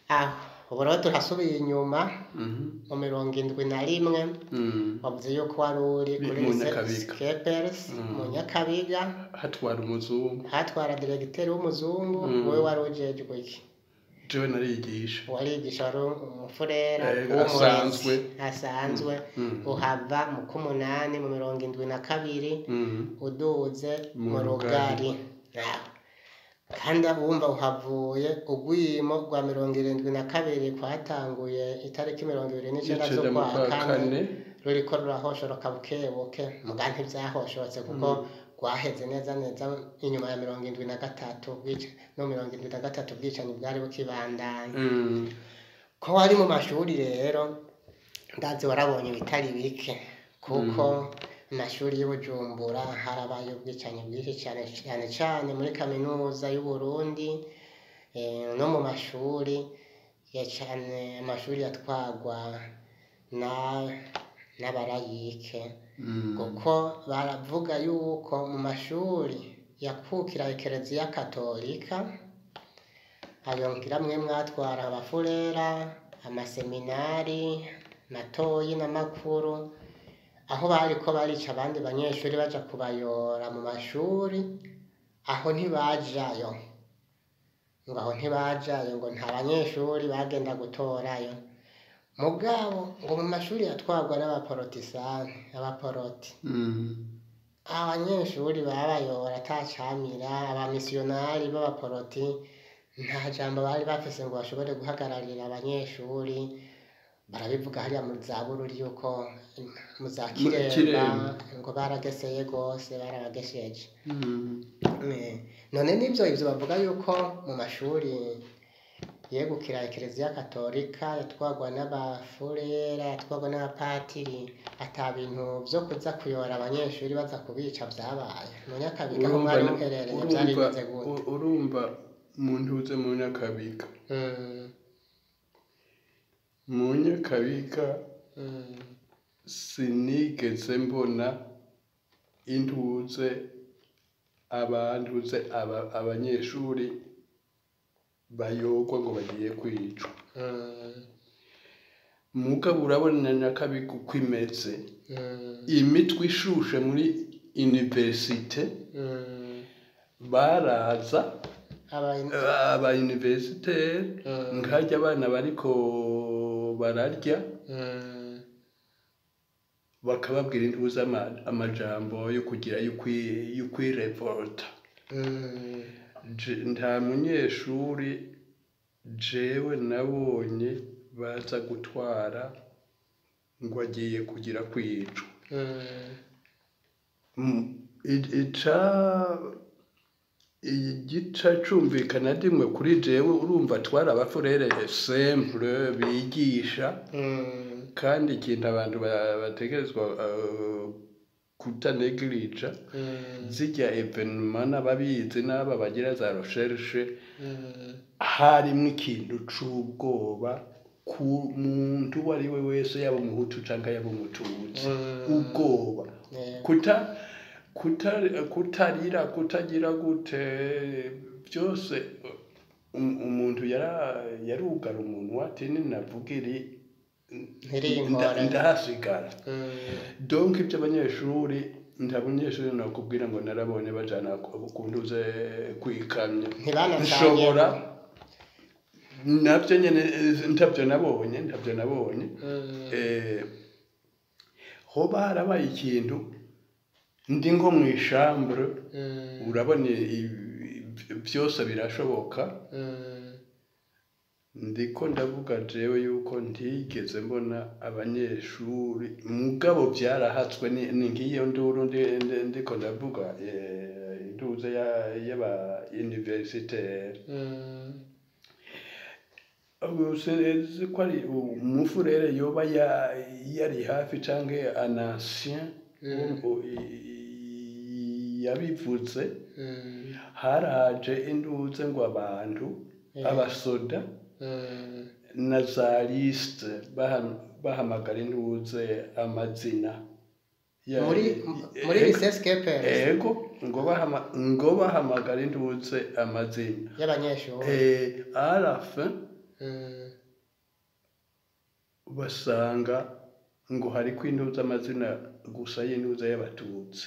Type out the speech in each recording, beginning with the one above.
Aho ubu rero turasubiye inyuma mu 71. Wavuze yuko wari uri kuri Mu Nyakabiga. Skeppers mu Nyakabiga. Hatwara umuzungu. Hatwara diregiteri w'umuzungu. Wowe wari ujejwe iki? Jewe narigisha. Warigisha, wari umufurera w'umurezi. Asanzwe. Asanzwe. Uhava mu k'umunani mu 72, uduze Mu mu Rugari. Rugari. Aho. Kandi wumva uhavuye ugwimo rwa 72 kwatanguye itariki 29 Icenda mu z'ukwa kwa kane, kane. ruriko rurahoshoroka bukebuke, muga ntivyahoshotse kuko rwaheze neza neza inyuma ya 73. No 73 ubwicanyi bwari bukibandanya. Ko wari mu mashuri rero, ndazi warabonye ibitari bike, kuko amashuri y'Ubujumbura harabaye ubwicanyi bwinshi cyane, cyane cyane muri Kaminuza y'Uburundi, no mu mashuri ya cyane, amashuri yatwagwa na n'abarayike, kuko baravuga yuko mu mashuri yakukira Ekereziya Katolika, ayo ngira mwe mwatwara abafurera, amaseminari matoyi n'amakuru, aho bariko barica abandi banyeshuri baja kubayora mu mashuri, aho ntibajayo, ngo aho ntibajayo, ngo nta banyeshuri bagenda gutorayo. Mugabo ngo mu mashuri yatwarwa n'abaporotisani, abaporoti, abanyeshuri babayora atacamira. Abamisiyonari b'abaporoti nta jambo bari bafise ngo bashobore guhagararira abanyeshuri. Barabivuga hariya mu za Bururi yuko mu za Kiremba Kiremba. ngo barageseye gose, barabagesheje. None nivyo ivyo bavuga yuko mu mashuri yegukira Ekereziya Katolika, yatwarwa n'abafurera, yatwarwa n'abapatiri, ata bintu vyo kuza kuyora abanyeshuri baza kubica vyabaye mu Nyakabiga aho mwari muherereye? Vyari bimeze gute? Urumva mu ntuze mu Nyakabiga, mu Nyakabiga sinigeze mbona intuze abantuze abanyeshuri bayogwa ngo bagiye kwicwa. Mugabo urabona Nyakabiga uko imeze, imitwe ishushe muri université, baraza aba universitaire, nkarya abana bariko bararya, bakababwira intuze amajambo yo kugira yo kwirevolta. Nta munyeshuri jewe nabonye baza gutwara ngo agiye kugira kwicwa. Ica igica cumvikana dimwe kuri jewe, urumva twari abafurere simple bigisha, kandi ikintu abantu bategerezwa kutanegirija, zirya événements n'ababizi n'aba bagira za recherche, harimwo ikintu c'ubwoba ku muntu uwo ari we wese, yaba umuhutu canke yaba umututsi, ubwoba, kuta kutarira, kutagira gute, byose umuntu yarugara umuntu ati ninavuga iri Ntirinkore. Ndahasigara. Donc ibyo abanyeshuri, nta munyeshuri nakubwira ngo narabonye bajana kunduze kwikamyo. Ntibanacanye. Nshobora nabyo nyene, ntabyo nabonye, ntabyo nabonye. Hoba harabaye ikintu ndi nko mw'ishambre, urabona byose birashoboka. Ndiko ndavuga jewe yuko ntigeze mbona abanyeshuri, mugabo vyarahatswe ni ngiyo nduru ndiko ndavuga, induze y'aba universitaire. Ubu sinzi ko ari umufurere yoba yari hafi canke un ancien yabivuze. Haraje induze ngo abantu, abasoda na za liste, bahamagara induze amazina. Muri lycée Skeppers? Ego, ngo bahamagara induze amazina y'abanyeshuri. À la fin Basanga ngo hariko intuza amazina gusa y'intuza y'abatutsi,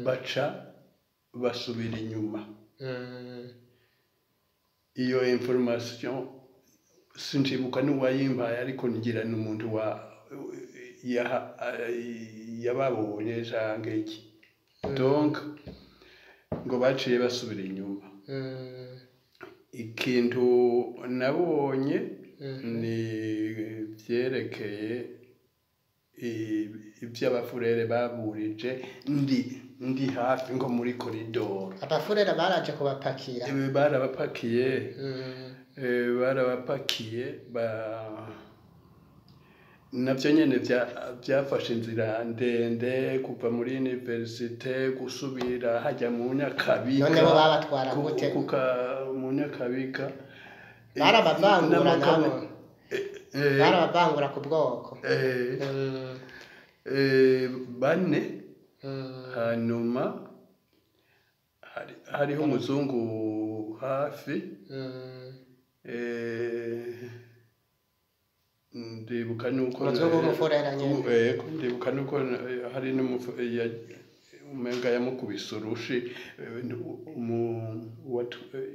baca basubira inyuma. Iyo information sinjibuka n'uwayimpaye, ariko ngira ni umuntu wa yababonye canke iki. Donc ngo baciye basubira inyuma. Ikintu nabonye ni vyerekeye ivy'abafurere baburije, ndi hafi nko muri koridoro. Abafurere baraje kubapakira? Barabapakiye. Barabapakiye navyo nyene vyafashe inzira ndende kuva muri université gusubira hajya mu Nyakabiga. None bo babatwara gute? Mu Nyakabiga. Barabavangura nabo? Barabavangura ku bwoko? Bane. Hanyuma hariho umuzungu hafi. Ndibuka nuko Umuzungu w'umufurera nyene? Yego, ndibuka nuko hari umenga yamukubise urushi,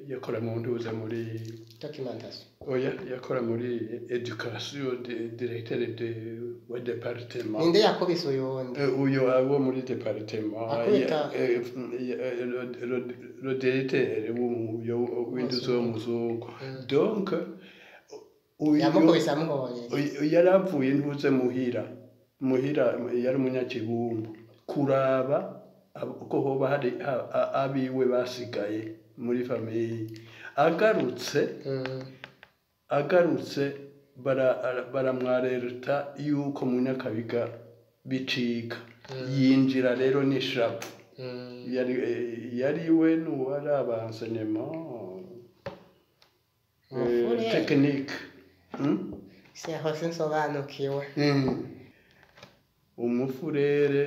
yakora mu ntuza muri Documentation? Oya, yakora muri éducation, directeur de wa département. Ninde yakubise uyundi? Uyo abo muri département. Akubita? Le directeur w'intuza w'umuzungu. Donc uyu Yamukubise amuhoye? Yaravuye ntuze muhira, yari umunyakibumbu, kuraba ko hoba hari abiwe basigaye muri famille. Agarutse, agarutse baramwarereta yuko mu Nyakabiga bicika. Yinjira rero n'ishavu. Yari we n'uwari abansenyema Umufurere? technique. Aho sinsobanukiwe. Umufurere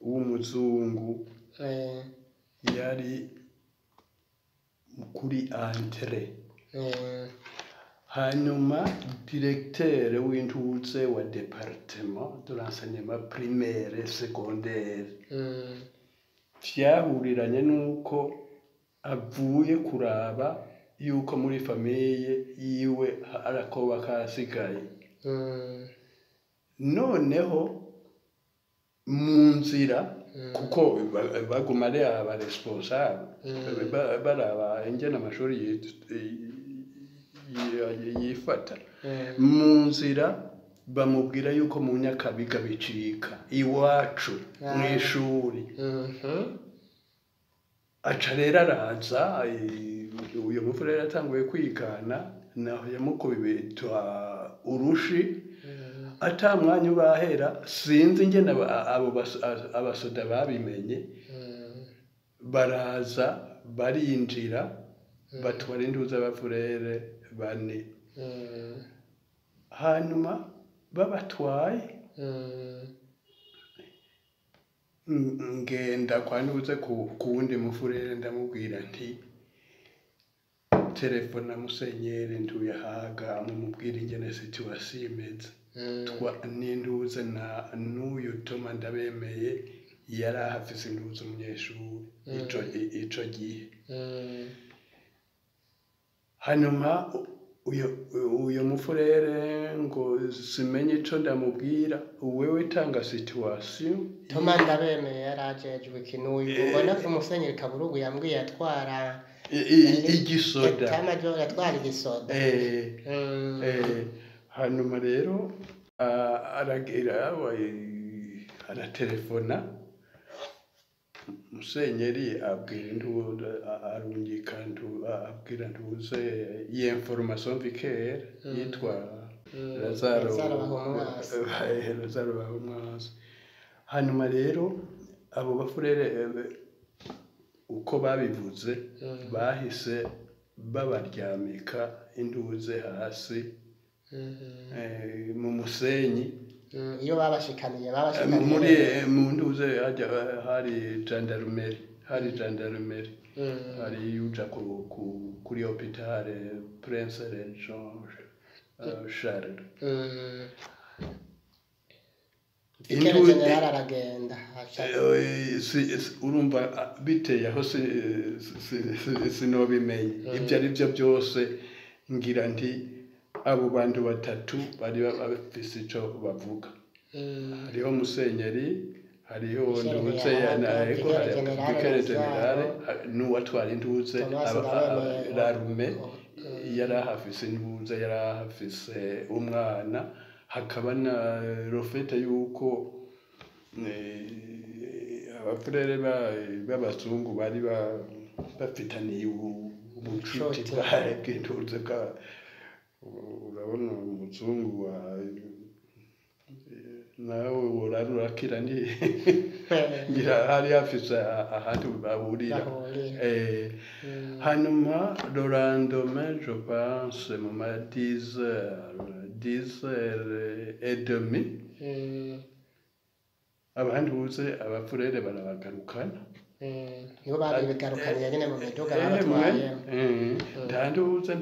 w'umuzungu yari kuri entrée. Hanyuma directeur w'intuze wa département de l'enseignement primaire et secondaire vyahuriranye nuko avuye kuraba yuko muri famille yiwe arakoba kasigaye. Noneho mu nzira, kuko baguma ari aba responsable, baraba ingene amashuri yifata, mu nzira bamubwira yuko mu Nyakabiga bicika iwacu mw'ishuri. Aca rero araza, uyo mufurere yatanguye kwigana naho yamukubita urushi. Ata mwanya urahera, sinzi ingene abo abasoda babimenye, baraza barinjira, batwara induza abafurere bane. Hanyuma babatwaye, ngenda kwa ntuze ku wundi mufurere, ndamubwira nti: "Telefona musenyeri Ntuyahaga, mumubwire ingene situation imeze." N'induze na n'uyu Toma Ndabemeye yari ahafise induze umunyeshuri ico gihe. Hanyuma uyo mufurere ngo simenye ico ndamubwira: "Wewe tanga situation." Toma Ndabemeye yari ajejwe iki? N'uyu ubona umusenyeri Kaburungu yambwiye yatwara Igisoda. État-major, yatwara igisoda. Hanyuma rero aragira aratelefona musenyeri, abwira arungika abwira ntuze iyi information vicaire yitwa Lazaro. Lazaro Bahumwasi. Lazaro Bahumwasi. Hanyuma rero abo bafurere, uko babivuze, bahise babaryamika induze hasi mu musenyi. Iyo babashikaniye, babashikaniye? Muri mu nduze hajya hari gendarmerie, hari gendarmerie, hari uja kuri hôpital Prince Regent. Charles. Vicaire général aragenda aca. Urumva biteye aho sinobimenye ibyo ari byo byose. Ngira nti abo bantu batatu bari bafise ico bavuga. Hariho musenyeri, hariho Vicaire nduze Général, ego, Vicaire Général vicaire Lazaro, général n'uwatwara intuze Thomas Ndabemeye. Rarume yari ahafise intuze, yari ahafise umwana, hakaba na le fait yuko abafurere b'abazungu bari bafitaniye ubucuti Ubucuti. bw'intuze bwa, urabona umuzungu wa nawe worara urakira, ni ngira hari hafise ahandi bahurira. Bahurira. Hanyuma le lendemain, je pense mu ma 10 heures, 10 heures et demi, abandi buze abafurere barabagarukana. Nibo babigarukaniye nyine mu miduga babatwaye. Nta ntuze,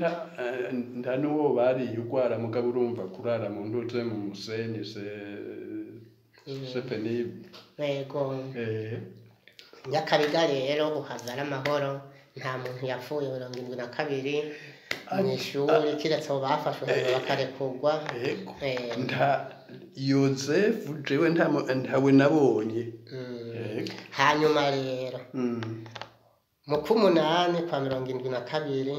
nta n'uwo bariye urwara, mugabo urumva kurara mu ntuze mu musenyi c'est pénible. Yego. Nyakabiga rero uhava ari amahoro, nta muntu yapfuye 72 mu ishuri kiretse abo bafashwe hanyuma bakarekurwa. Yego. Nta Yozefu, jewe ntawe nabonye. Yego. Hanyuma rero mu k'umunani kwa 72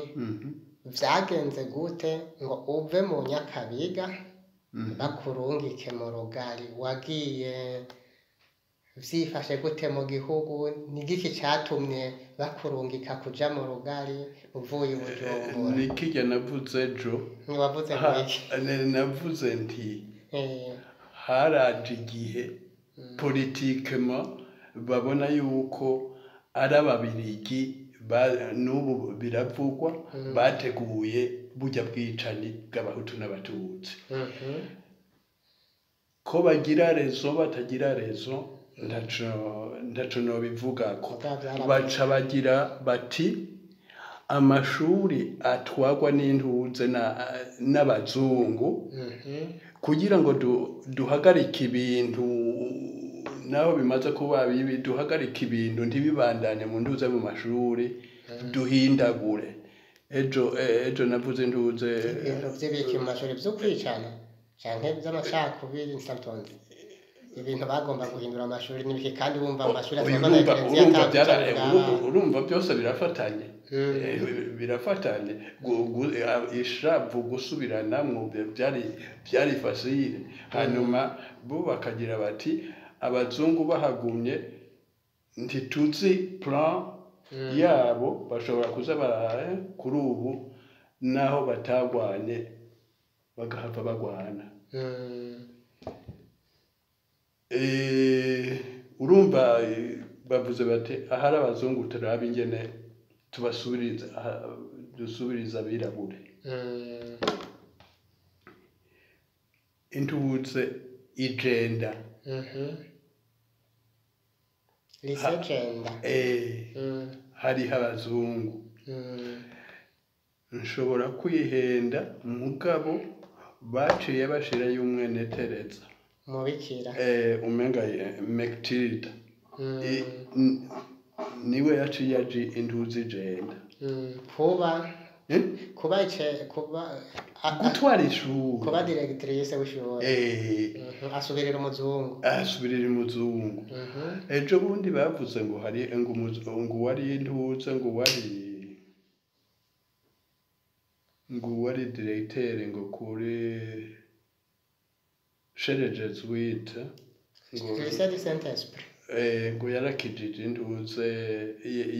vyagenze gute ngo uve mu Nyakabiga bakurungike mu Rugari? Wagiye vyifashe gute mu gihugu? Ni giki catumye bakurungika kuja mu Rugari uvuye i Bujumbura? Ni kirya navuze ejo. Ntiwavuze ngwiki? Navuze nti haraje igihe politiquement babona yuko ari ababirigi n'ubu biravugwa bateguye burya bwicanyi bw'abahutu n'abatutsi. Ko bagira raison, batagira raison, ntaco nobivugako. Mugabo vyarabaye. Baca bagira bati amashuri atwagwa n'intuze n'abazungu kugira ngo duhagarike ibintu naho bimaze kuba bibi, duhagarike ibintu ntibibandanye mu ntuze mu mashuri, duhindagure. Ejo navuze ntuze. Ibintu vy'ibiki mu mashuri? Vyo kwicana canke vy'amacakubiri? Nsantonze ibintu bagomba guhindura amashuri n'ibiki, kandi bumva amashuri Oya, atwarwa na urumva Ekereziya urumva ata byara bucakura bwabaye. Urumva byose birafatanye. Birafatanye. Ishavu, gusubiranamwo byari facile. Hanyuma bo bakagira bati abazungu bahagumye ntituzi plan yabo, bashobora kuza bara kuri ubu naho batagwanye bagahava bagwana. Urumva bavuze bati ahari abazungu turabe ingene tubasubiriza dusubiriza abirabure. Intuze ijenda. Lycée Jenda. Hariho abazungu. Nshobora kwihenda, mugabo baciye bashirayo umwene Tereza. Mubikira. Umenga Mectilda. Niwe yaciye aji intuzi ijenda. Kuba Eh? kuba ice kuba Gutwara ishuri. Kuba directrice w'ishuri. Asubirira umuzungu. Asubirira umuzungu. Ejo bundi bavuze ngo hari ngo ngo wari intuze ngo wari directeur ngo kuri chez les Jésuites ngo Lycée du Saint-Esprit. Ngo yarakijije intuze,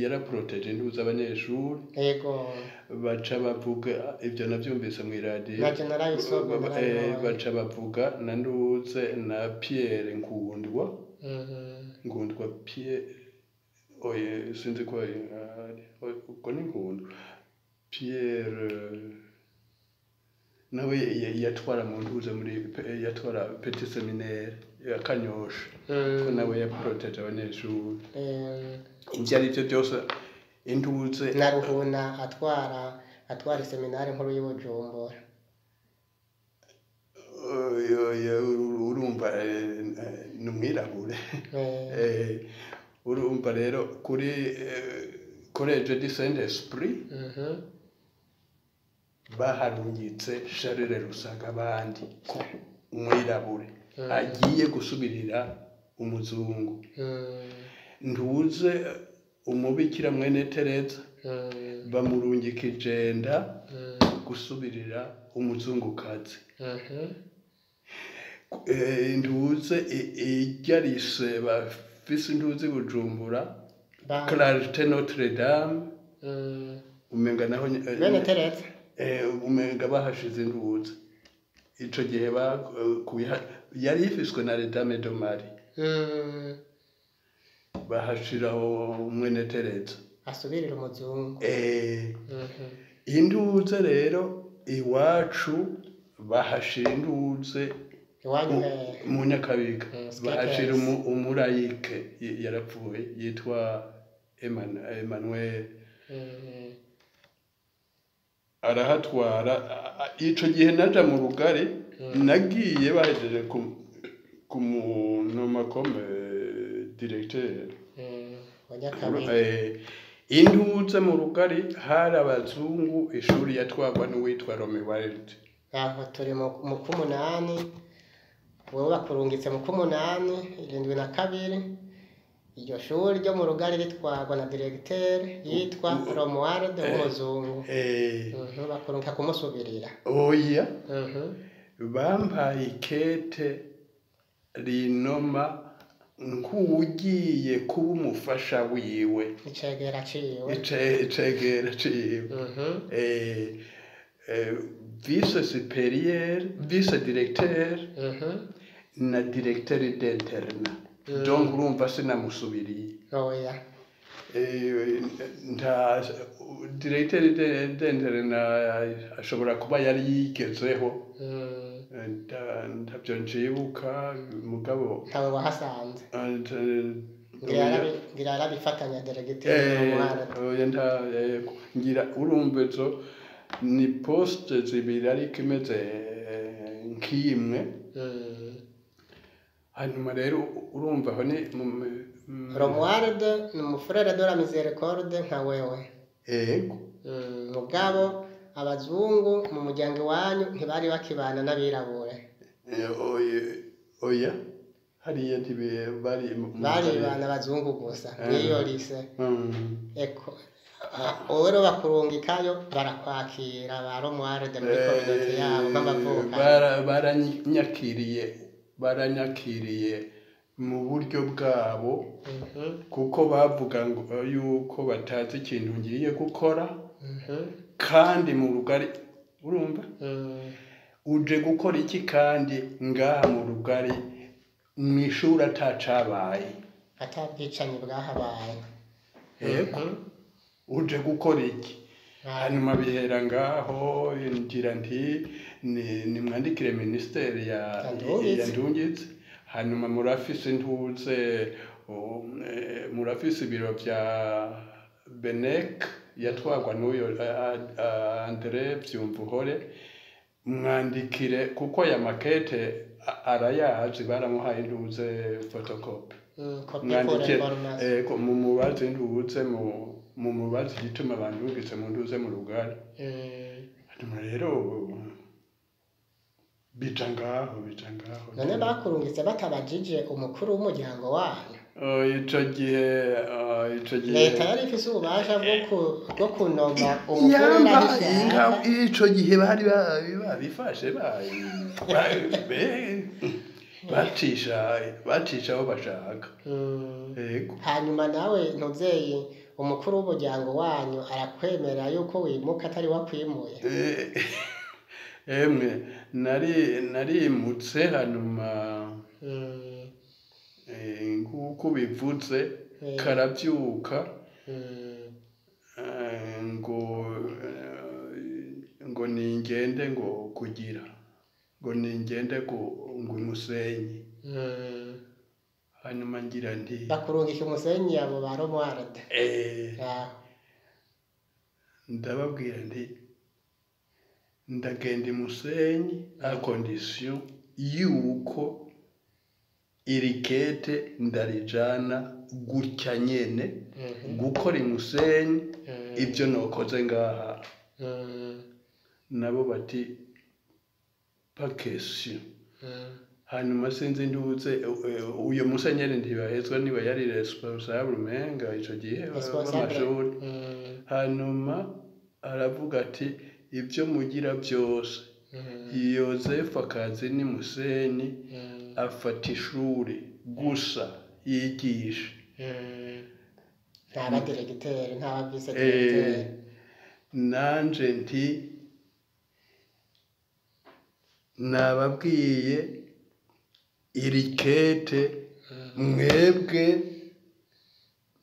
yaraproteje intuze abanyeshuri. Baca bavuga ibyo nabyumvise mu iradiyo. Navyo narabisomye, narabibonye. Baca bavuga na nduze na Pierre Nkundwa. Nkundwa Pierre, oye, sinzi ko ari ubwo ni Nkundwa Pierre, nawe yatwara mu ntuze muri yatwara petit séminaire ya Kanyosha, ko nawe yaproteje abanyeshuri. Ibyo ari byo byose intuze Na Ruhuna atwara seminari nkuru y'i Bujumbura. Urumva ni umwirabure. Urumva rero kuri Collège du Saint Esprit baharungitse Charles Rusagabandi ko umwirabure agiye gusubirira umuzungu. Ntuze umubikira mwene Tereza bamurungika ijenda gusubirira umuzungukazi. Ntuze irya lycée bafise intuzi i Bujumbura, Clarté Notre Dame, umenga naho Bene Tereza. Umenga bahashize intuzi ico gihe yari ifiswe na les Dames de Marie, bahashiraho mwene Tereza asubirira umuzungu. Induze rero iwacu bahashira induze. Iwanyu hehe? Mu Nyakabiga. Bahashira SKPS. Umulayike yarapfuye yitwa Emmanuel. Arahatwara. Ico gihe naja mu rugari, nagiye bahejeje kumunoma comme directeur. Wa Nyakabiga. Induze mu rugari hari abazungu, ishuri yatwarwa n'uwitwa Romuald. Aho turi mu k'umunani, wowe bakurungitse mu k'umunani 72, iryo shuri ryo mu rugari ritwarwa na directeur yitwa Romuald w'umuzungu. Bakurungika kumusubirira. Oya, bampaye ikete rinoma nk'ugiye kuba umufasha wiwe. Icegera ciwe. Icegera ciwe. Vice supérieur, vice directeur na directeur d'internat. Donc urumva sinamusubiriye. Oya. Nta directeur d'internat ashobora kuba yari yigezeho. Ntavyo ncibuka mugabo. Ntawe wahasanze. Ngira yarabifatanya directeur Romuald. Oya, nta ngira urumva izo ni poste zibiri ariko imeze nk'imwe. Hanyuma rero urumva aho ni Romuald ni umufurere de la Miséricorde nka wewe. Ego. Mugabo abazungu mu muryango iwanyu ntibari bakibana n'abirabure. Oya, hariya bari Baribana abazungu gusa mw'iyo lycée. Eko wowe rero bakurungikayo, barakwakira ba Romuald muri communauté yabo nk'amavuka. Baranyakiriye mu buryo bwabo, kuko bavuga ngo yuko batazi ikintu ngiye gukora, kandi mu rugari urumva uje gukora iki kandi ngaha mu rugari mu ishuri atacabaye? Ata bwicanyi bwahabaye. Yego. Uje gukora iki? Hanyuma bihera ngaho, ngira nti nimwandikire ministeri ya Yandungitse. Yandungitse. Hanyuma murafise ntuze murafise ibiro vya Benek yatwarwa n'uyo Andre Vyumvuhore, mwandikire kuko aya makete arayazi, baramuhaye intuze photocopie. Copie pour Mwandikire information. Mu mubaze ntuze mu mubaze igituma bandungitse mu ntuze mu rugari. Hanyuma rero bija ngaho, bija ngaho. None bakurungitse batabajije umukuru w'umuryango wanyu? Oh, ico gihe Leta yari ifise ububasha bwo kunoma umukuru Yamba n'aho inka ishaka. Ico gihe bari babifashe, bacisha aho bashaka. Yego. Hanyuma nawe ntuvyeyi umukuru w'umuryango wanyu arakwemera yuko wimuka atari wakwimuye? Emwe, narimutse hanyuma nk'uko ubivuze karavyuka ngo ningende, ngo kugira ngo ningende ngo imusenyi. Hanyuma ngira nti Bakurungika umusenyi abo ba Romuald? Ndababwira nti ndagenda imusenyi à condition yuko iri kete ndarijana gutya nyene, gukora imusenyi ibyo nokoze ngaha. Nabo bati pas question. Hanyuma sinzi nduze uyo musenyeri ntibahezwa niba yari responsable umenga ico gihe w'amashuri. Hanyuma aravuga ati ibyo mugira byose, Yozefu akazi ni Musenyi, afata ishuri gusa yigisha. Ntaba diregiteri, ntaba vice diregiteri. Nanje nti nababwiye iri kete mwebwe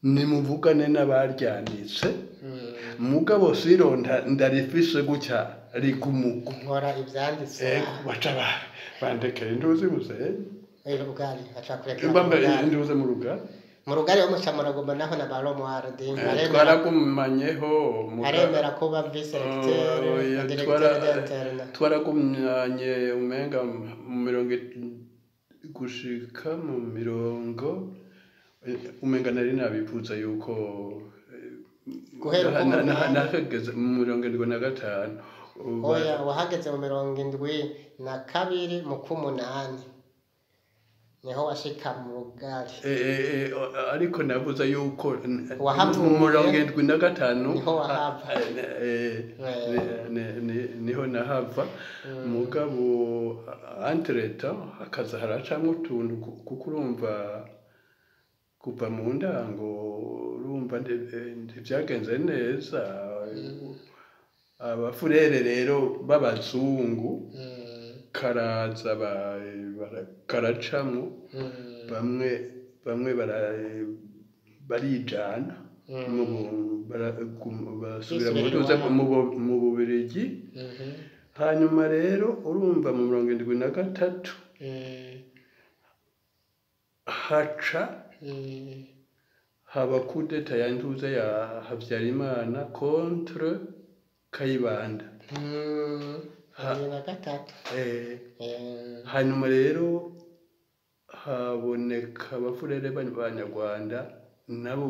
nimuvugane n'abaryanditse, mugabo siro ndarifise gutya rigumuko nkora ivyanditse. Baca bandekera induzi Musenyi. Rugari aca kurekera Mbamba induze mu Rugari. Mu Rugari ho muca muraguma naho na ba Romuald? Twaragumanyeho. Aremera kuba vice recteur na directeur d'internat? Twaragumanye umenga mu mirongo gushika mu mirongo umenga nari nabivuze yuko Guhera uko nahageze mu 75. Oya, wahageze mu 72 mu k'umunani niho washika mu Rugari. Ariko navuze yuko Wahavuye. mu 75. Niho wahava. Niho nahava, mugabo entre-temps hakaza haracamwo utuntu, kuko urumva kuva mu ndango urumva ntivyagenze neza. Abafurere rero b'abazungu karaza karacamwo, bamwe bamwe barijana basubira mu Bisubirira ntuze iwabo. mu Bubirigi. Hanyuma rero urumva mu 73 haca haba kudeta ya ntuze ya Habyarimana contre Kayibanda. 73. Hanyuma rero haboneka abafurere b'Abanyarwanda nabo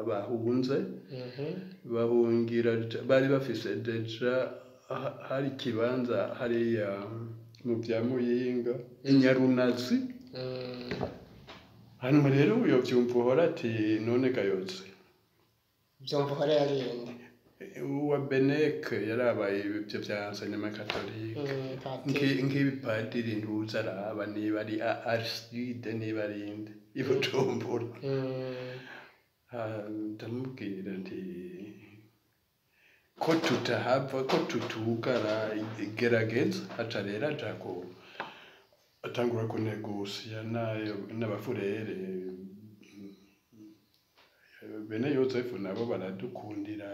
bahunze, bahungira bari bafise déjà hari ikibanza hariya mu bya Muyinga i Nyarunazi. Hanyuma rero uyo vyumva uhora ati none gayotse. Vyumva uhora yarinde? Uwa Beneke yarabaye ibyo bya enseignement catholique. Padiri. Nk'ibipadiri ntuza araba niba ari Aristide, niba ari inde i Bujumbura. Ndamubwira nti ko tutahava, ko tutugara, gerageza. Aca rero aja ku atangura kunegosiya n'abafurere bene Yosefu, nabo baradukundira,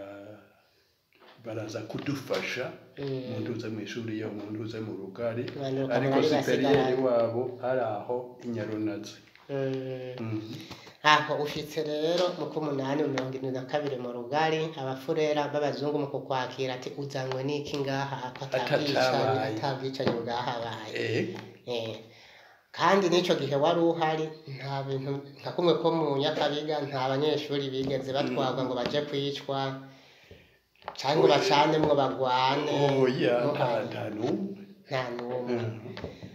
baraza kudufasha mu ntuze mu ishuri yo mu ntuze mu Rugari. Abanyaruka ariko bari supérieur basigaranye. wabo ari aho i Nyarunazi. Aho ushitse rero mu k'umunani mu 72 mu Rugari, abafurera b'abazungu mu kukwakira ati uzanywe n'iki ngaha ko atabwicanyi Atacabaye. Atabwicanyi bwahabaye? Eh. Kandi n'ico gihe wari uhari, nta bintu nka kumwe ko mu Nyakabiga, nta banyeshuri bigeze batwarwa ngo baje kwicwa canke ngo bacanemwo bagwane? Oya, nta Muhari. nta n'umwe. Nta n'umwe.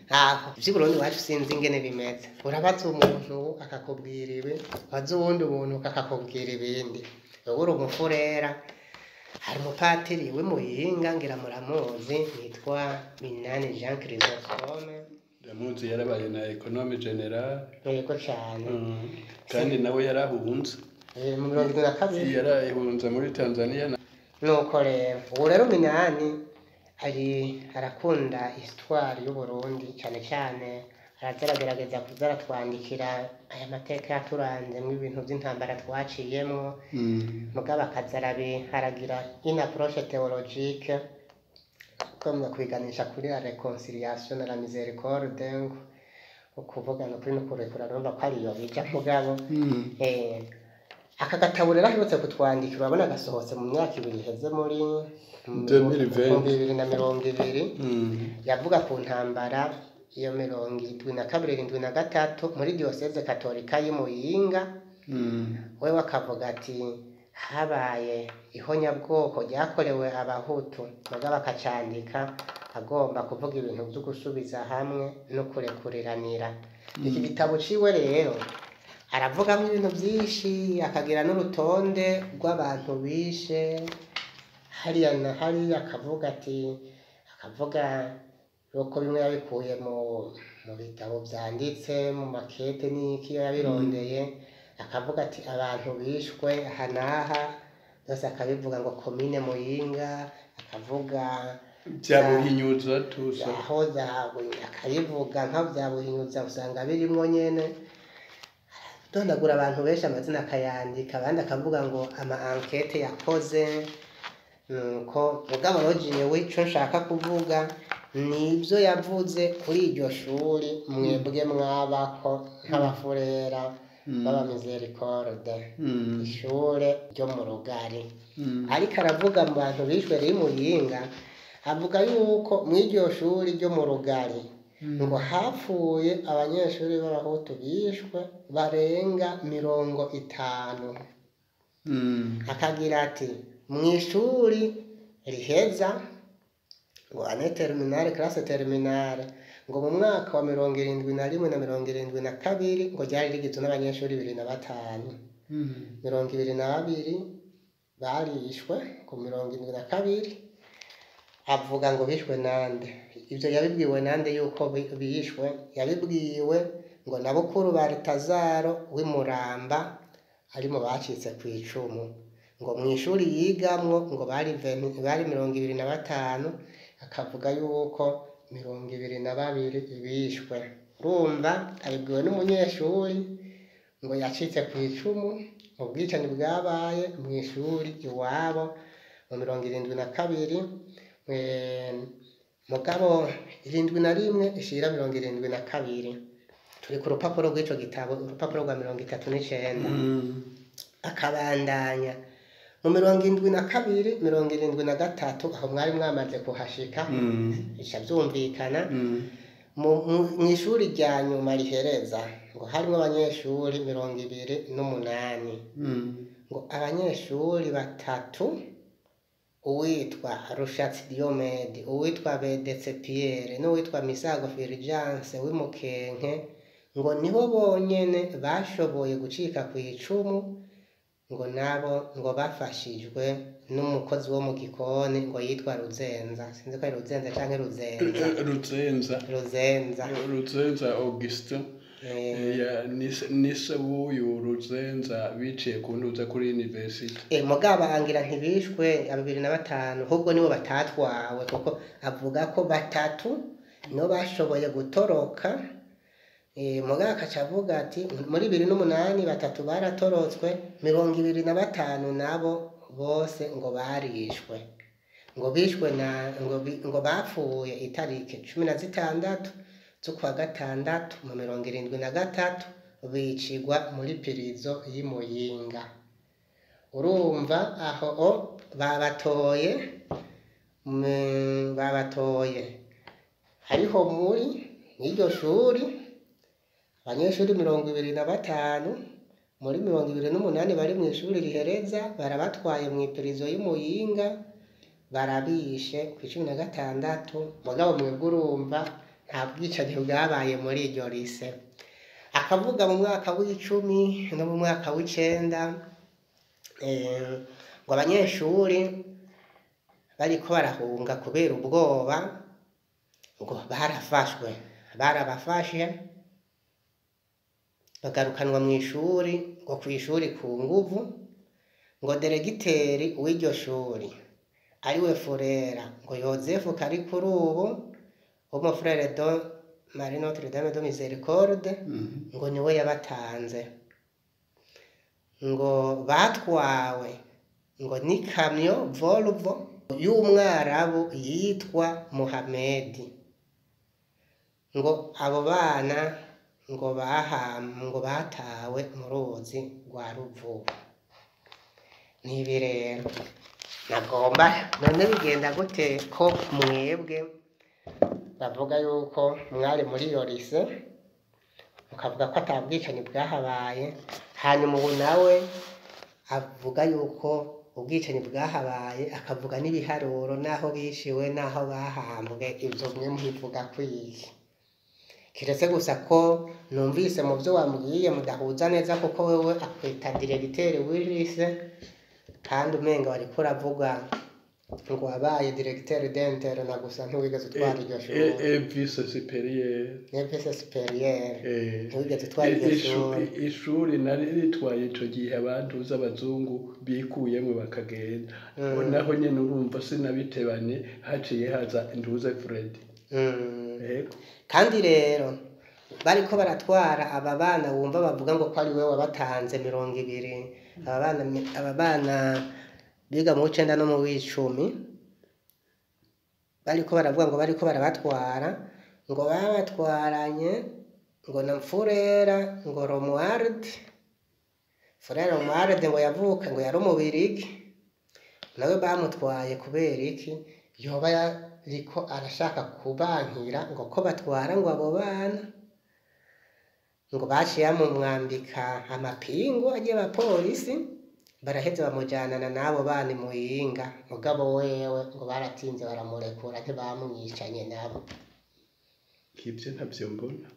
Aho ivy'i Burundi iwacu sinzi ingene bimeze, urabaza umuntu akakubwira ibi, waza uwundi muntu akakubwira ibindi. Wewe uri umufurera, hari umupatiri w'i Muyinga, ngira muramuzi, yitwa Minani Jean Chrysostome. Ndamuzi, yarabaye na économe général. Yego cane. Kandi nawe yarahunze. Mu 72. Yarahunze muri Tanzania. Nuko rero ubu rero Minani ari arakunda histoire y'Uburundi cane cane, araza aragerageza kuza aratwandikira aya mateka yaturanzemwo ibintu vy'intambara twaciyemwo, mugabo akaza aragira une approche théologique comme kwiganisha kuri la réconciliation na la miséricorde, ngo ukuvugana ukuri no kurekura, urumva ko ariyo bija mugabo. Aka gatabo rero aherutse kutwandikira, urabona gasohotse mu myaka 2 iheze, muri 2020. 2020, yavuga ku ntambara. Iyo 72, 73 muri diyoseze katolika y'i Muyinga. Wewe akavuga ati habaye ihonyabwoko ryakorewe abahutu, mugabo akacandika agomba kuvuga ibintu vyo gusubiza hamwe no kurekuriranira. Iki gitabo ciwe rero aravugamo ibintu vyinshi, akagira n'urutonde rw'abantu bishe hariya na hariya, akavuga ati, akavuga yuko bimwe yabikuye mu bitabo vyanditse, mu makete n'iki yabirondeye, akavuga ati abantu bishwe aha n'aha byose, akabivuga ngo komine Muyinga, akavuga bya Buhinyuza tuza. Aho akabivuga nka bya Buhinyuza, usanga birimwo nyene, dondagura abantu benshi, amazina akayandika, abandi akavuga ngo ama enquête yakoze. Nuko mugabo rero jewe ico nshaka kuvuga nibyo yavuze kuri iryo shuri mwebwe mwabako nk'abafurera b'abamisericorde, ishure ryo mu Rugari. Ariko aravuga mu bantu bishwe riri Muyinga, avuga yuko mw'iryo shuri ryo mu Rugari ngo hapfuye abanyeshuri b'abahutu bishwe barenga 50. Akagira ati mw'ishuri riheza, ngo année terminale, classe terminale, ngo mu mwaka wa 71 na 72, ngo ryari rigizwe n'abanyeshuri 25. 22 barishwe ku 72. Avuga ngo bishwe nande? Ivyo yabibwiwe nande yuko bishwe? Yabibwiwe ngo na Bukuru Baritazaro w'Imuramba ari mu bacitse ku icumu, ngo mw'ishuri yigamwo ngo bari 25, akavuga yuko 22 bishwe. Urumva abibwiwe n'umunyeshuri ngo yacitse ku icumu mu bwicanyi bwabaye mw'ishuri iwabo mu 72, mugabo 71 ishira 72. Turi ku rupapuro rw'ico gitabo, urupapuro rwa 39. Akabandanya mu 72, 73, aho mwari mwamaze kuhashika, bica vyumvikana. Mw'ishuri rya nyuma rihereza ngo harimwo abanyeshuri 28, ngo abanyeshuri batatu, uwitwa Rushatsi Diomede, uwitwa Bedetse Pierre n'uwitwa Misago Fulgence w'Imukenke, ngo nibo bonyene bashoboye gucika ku icumu, ngo nabo ngo bafashijwe n'umukozi wo mu gikoni ngo yitwa Ruzenza, sinzi ko ari Ruzenza canke Ruzenza. Ruzenza. Ruzenza. Ruzenza Augustin. Nise w'uyu Ruzenza biciye ku ntuza kuri university. Mugabo angira ntibishwe aba 25, ahubwo nibo batatwawe, kuko avuga ko batatu nibo bashoboye gutoroka. Mugabo akaca avuga ati muri 2008 batatu baratorotswe, 25 nabo bose ngo barishwe, ngo bishwe na ngo bapfuye itariki 16 z'ukwa gatandatu mu 73, bicigwa muri pirizo y'i Muyinga. Urumva aho o babatoye, babatoye hariho muri n'iryo shuri abanyeshuri 25 muri 28 bari mu ishuri rihereza, barabatwaye mu ipirizo y'i Muyinga, barabishe ku 16. Mugabo mwebwe urumva nta bwicanyi bwabaye muri iryo lycée. Akavuga mu mwaka w'icumi no mu mwaka w'icenda, ngo abanyeshuri bariko barahunga kubera ubwoba, ngo barafashwe, barabafashe bagarukanwa mw'ishuri, ngo kw'ishuri ku nguvu, ngo deregiteri w'iryo shuri ariwe furera ngo Yozefu Karikurubu w'umufurere de Marie Notre Dame de Miséricorde, ngo niwe yabatanze, ngo batwawe ngo n'ikamyo Volvo y'umwarabu yitwa Muhamedi, ngo abo bana ngo ngo batawe mu ruzi rwa Ruvubu. Nibi rero nagomba none bigenda gute ko mwebwe Bavuga yuko mwari muri iyo lycée, mukavuga ko ata bwicanyi bwahabaye. Hanyuma ubu nawe avuga yuko ubwicanyi bwahabaye, akavuga n'ibiharuro n'aho bishiwe n'aho bahambwe. Ibyo mwe mubivuga kwiki? Kiretse gusa ko numvise mu byo wambwiye mudahuza neza, kuko wewe akwita directeur w'i lycée, kandi umenga wariko uravuga ngo wabaye directeur d'internat gusa, ntiwigeze utwara iryo shuri. Et vice supérieur. Ne vice supérieur. Ntiwigeze utwara iryo shuri. Ishuri nari ritwaye ico gihe abantuza abazungu bikuyemo bakagenda, naho nyene urumva sinabitebanye, haciye haza nduze Fred. Yego. Kandi rero bariko baratwara aba bana, wumva bavuga ngo ko ari we wabatanze 20, aba bana biga mu w'icenda no mu w'icumi, bariko baravuga ngo bariko barabatwara, ngo babatwaranye ngo na Mfurera, ngo Romuald, Furera Romuald, ngo yavuka ngo yari umubirigi, nawe bamutwaye kubera iki? Yoba yariko arashaka kubankira ngo ko batwara ngo abo bana, ngo baciye bamumwambika amapingu agiye abapolisi, baraheza bamujanana n'abo bana i Muyinga. Mugabo wewe ngo baratinze baramurekura, ntibamwicanye nabo. Ivyo ntavyo mbona,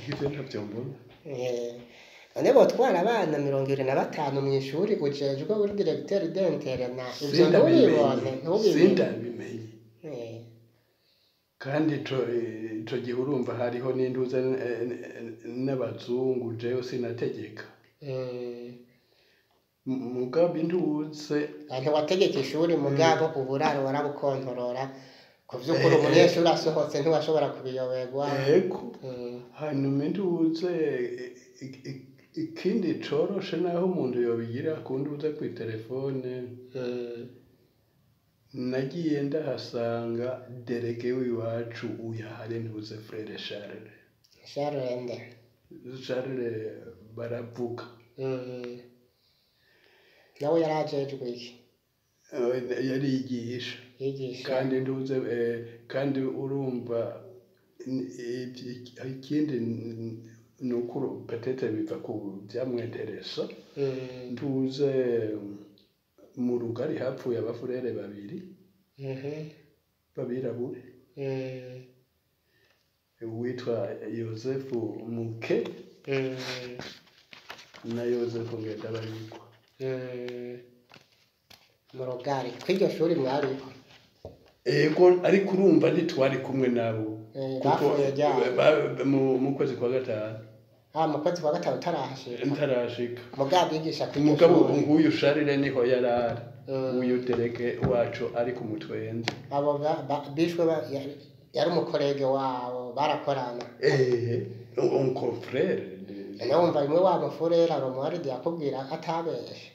ivyo ntavyo mbona. None botwara abana 25 mw'ishuri ujejwe uri directeur d'internat, ivyo ntubibone, ntubimenye? Sindabimenye. Kandi ico gihe urumva hariho n'induza n'abazungu, jewe sinategeka. Mugabo induze Ntiwategeka ishuri, mugabo uburaro warabukontorora. Ku vy'ukuri umunyeshuri asohotse ntiwashobora kubiyoberwa. Ego. Hanyuma induze ikindi coroshe naho umuntu yobigira kunduze kw'itelefone, nagiye ndahasanga délégué w'iwacu uyahari, ntuze Frère Charles. Charles nde? Charles baravuga. Nawe yari ajejwe iki? Yarigisha. Yigisha. Kandi nduze kandi urumva ikindi ni uko peut-être biva ku byamwenteresa. Ntuze mu rugari hapfuye abafurere babiri b'abirabure, uwitwa Yosefu Muke na Yosefu Ngendabarigwa. Mu rugari kw'iryo shuri mwariko? Ego, ariko urumva ntitwari kumwe nabo. Kuko Bapfuye ryari? Mu kwezi kwa gatanu. Ah, mu kwezi kwa gatanu utarahashika? Ntarashika. Mugabo bigisha kw'iryo Umugabo shuri. nguyu Charles niho yarari, uyu délégué wacu ari ku mutwenzi. Abo bishwe yari umu collègue wabo, barakorana? Un confrère. None wumva bimwe wa mufurera Romuald yakubwira atabeshe,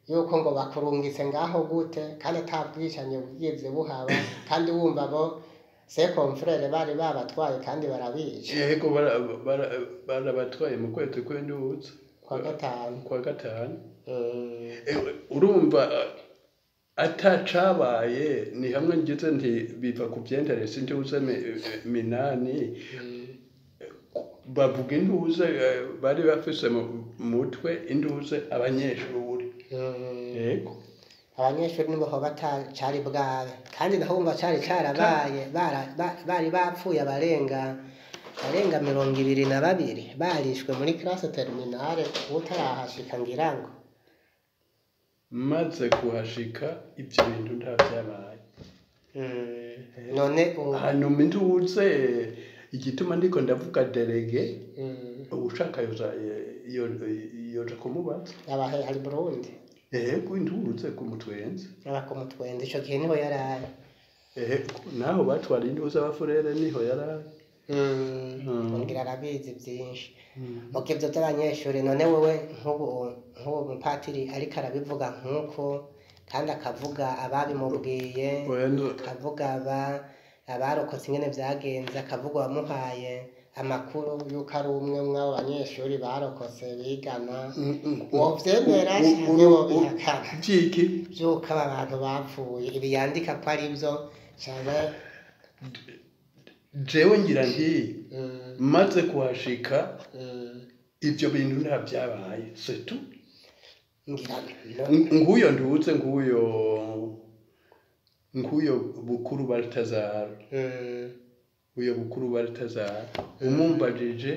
yuko ngo bakurungitse ngaho gute kandi ata bwicanyi bwigeze buhaba, kandi wumva bo ses confrères bari babatwaye kandi barabica? Yego, barabatwaye mu kwezi kw'indutse. Kwa gatanu. Kwa gatanu. Urumva atacabaye ni hamwe ngize nti biva ku vyenteresi ntuze minani bavuga induze bari bafise mu mutwe induze abanyeshuri. Yego. Abanyeshuri nibo hoba cari bwabe, kandi naho wumva cari carabaye, bari bapfuye abarenga barenga 22 barishwe muri classe terminale utarahashika, ngira ngo. Maze kuhashika ivyo bintu nta vyabaye. None ubu Hanyuma induze igituma ndiko ndavuga délégué, ushaka yoza yoja kumubaza. Abahe hari Burundi? Yego, induze ku mutwenzi. Aba ku mutwenzi ico gihe niho yarari? Ego, naho batwara induze abafurere niho yarari. Ngira arabizi byinshi muko ivyo by'abanyeshuri. None wewe nk'ubu mupatiri ariko arabivuga nk'uko, kandi akavuga ababimubwiye, Oya, akavuga abarokotse ingene vyagenze, akavuga uwamuhaye amakuru yuko ari umwe mw'abo banyeshuri barokotse bigana, wovyemera canke wobihakana? Vyiki? Vy'uko aba bantu bapfuye, ibi yandika ko ari byo. Cyangwa Jewe ngira nti maze kuhashika, ibyo bintu nta byabaye, c'est tout. Ngira Nguyo nduze, nguyo Bukuru Baltazar, uyo Bukuru Baltazar umumbajije,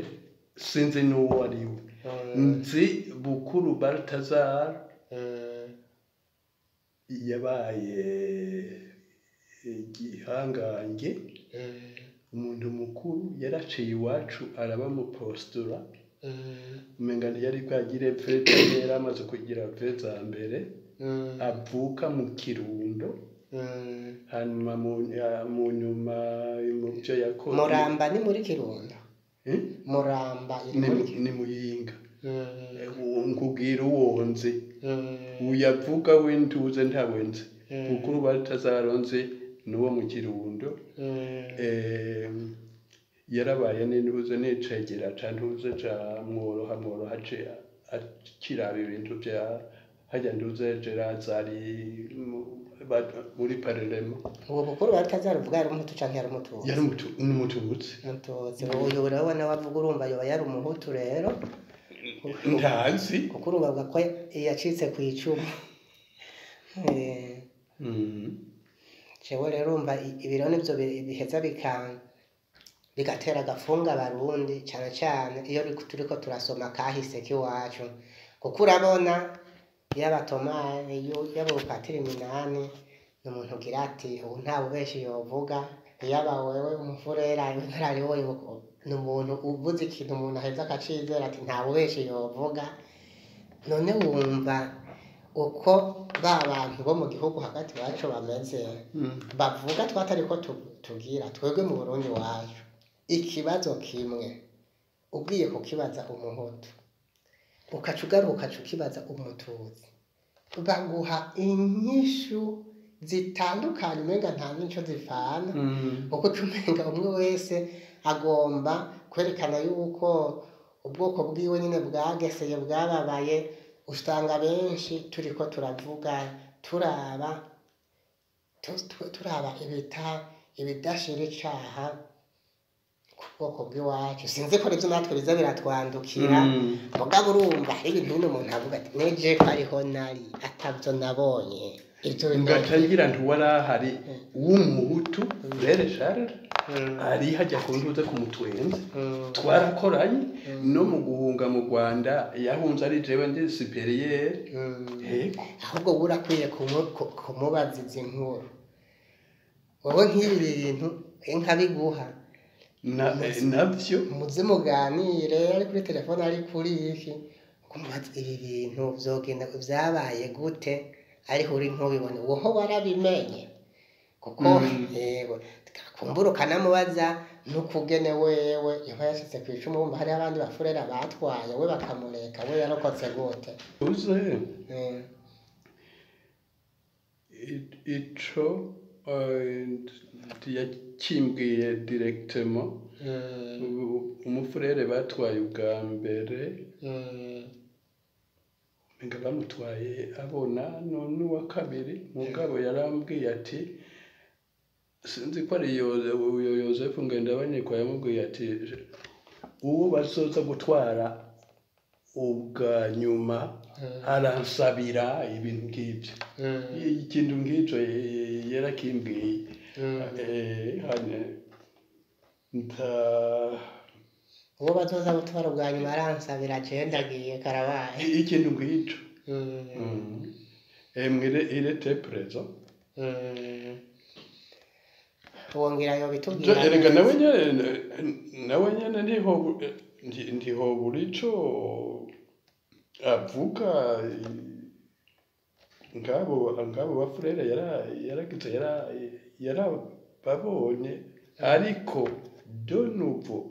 sinzi n'uwo ari we. Nzi Bukuru Baltazar yabaye igihangange, umuntu mukuru, yaraciye iwacu araba mu postulant. Umenga ntiyari bwagire V, canke yari amaze kugira V za mbere. Avuka mu Kirundo. Hanyuma mu nyuma, mu byo yakoze Muramba ni muri Kirundo? Eh? Muramba iri Ni muri ni Muyinga. Nkubwira uwo nzi. Uyavuga w'intuze ntawe nzi. Bukuru Baltazar nzi n'uwo mu Kirundo. Yarabaye n'intuze n'icegera ca ntuze ca Mworoha. Mworoha ace akiraba ibintu vya harya ntuze Gerazari muri parlement. Uwo Bukuru Baltazar uvuga yari Umuhutu canke yari Umututsi? Yari n'Umututsi. Umututsi. Uyu rero nawe avuga, urumva yoba yari Umuhutu rero? Ntazi. Kuko urumva avuga ko yacitse ku icumu. Jewe rero urumva ibiro nivyo biheza bigatera agafunga Abarundi, cane cane iyo turiko turasoma kahise k'iwacu, kuko urabona yaba Tomani, yaba Patiri Minani, ni umuntu ugira ati ubu nta bubeshi yovuga. Yaba wewe umufurera inararibonye, ni umuntu uvuze ikintu umuntu aheza akacizera, ati nta bubeshi yovuga. None wumva uko ba bantu bo mu gihugu hagati iwacu bameze, bavuga twatariko tugira twebwe mu Burundi wacu ikibazo kimwe ugiye kukibaza Umuhutu, ukaca ugaruka ukaca ukibaza Umututsi, baguha inyishu zitandukanye, umenga nta n'ico zipfana. Kuko uca umenga umwe wese agomba kwerekana yuko ubwoko bwiwe nyine bwageseye, bwababaye. Usanga benshi turiko turavuga turaba turaba ibidashira icaha ku bwoko bw'iwacu. Sinzi ko nivyo natwe biza biratwandukira. Mugabo urumva hari ibintu bino umuntu avuga ati neje ko ariho nari atavyo nabonye ivyo bintu. Ngaca ngira nti warahari w'Umuhutu Frère Charles, ari hajya ku ntuze ku Mutwenzi. Twarakoranye no mu guhunga mu Rwanda, yahunze ari jewe ndi supérieur. Yego. Ahubwo wowe urakwiye kumubaza izi nkuru, wowe nk'ibi bintu nkabiguha. Navyo. Muze muganire, ari kuri telefone, ari kuri iki, kumubaza ibi bintu vyogenda vyabaye gute, ariko uri ntubibone, woho warabimenye kuko yego kumbura ukanamubaza n'ukugene wewe yoba yashitse kw'icumu, wumva hariho abandi bafurera batwaye, we bakamureka, we yarokotse gute? Uze ico yakimbwiye directement. Umufurere batwaye ubwa mbere, umenga bamutwaye abona n'uwa kabiri, mugabo yarambwiye ati sinzi ko ari uyo Yosefu Ngendabanyikwa yamubwiye ati uwo bazoza gutwara ubwa nyuma aransabira ibintu nk'ibyo. Ikintu nk'icyo yarakimbwiye. Nta Uwo bazoza gutwara ubwa nyuma aransabira, jewe ndagiye, karabaye. Ikintu nk'icyo. Emwe il était présent. Wongera yobitubwira. Erega nawe nyene ntihobura ico avuga. Ngabo bafurere yaragize yarababonye, ariko de nouveau